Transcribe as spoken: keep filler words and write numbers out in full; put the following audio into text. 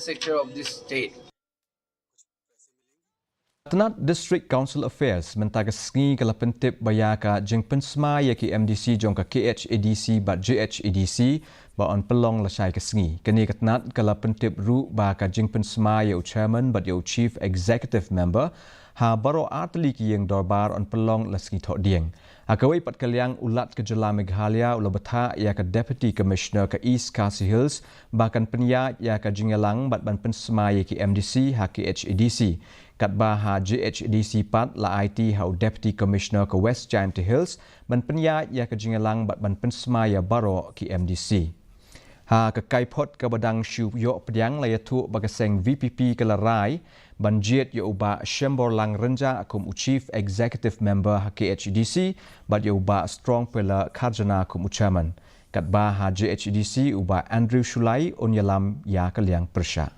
sector of this state. Tnat District Council Affairs mynta ka sngi ka la pyntip ba ïa ka jingpynsmai ïa ki M D C jong ka K H A D C bad J H A D C ba yn pynlong lashai ka sngi. Kane ka tnat ka la pyntip ruh ba ka jingpynsmai ïa u Chairman bad ïa u Chief Executive Member ha baroh artylli ki ïing dorbar yn pynlong la sngi Thohdieng. Ha kawei pat ka liang, u Lat ka jylla Meghalaya u la bthah ïa ka Deputy Commissioner ka East Khasi Hills ba kan pynïaid ïa ka jingïalang bad ban pynsmai ïa ki M D C ha K H A D C. Katba ha J H A D C pat la aiti ha u Deputy Commissioner ka West Jaintia Hills ban pynïaid ïa ka jingïalang bad ban pynsmai ïa baroh ki M D C. Ha ka kaiphod kaba dang shu ïoh pdiang, la ïathuh ba ka seng V P P ka la rai ban jied ïa u Bah Shemborlang Rynjah kum u Chief Executive Member ha K H A D C bad ïa u Bah Strong Pela Kharjana kum u Chairman. Katba ha J H A D C, u Bah Andrew Shullai un ïalam ïa ka liang pyrshah.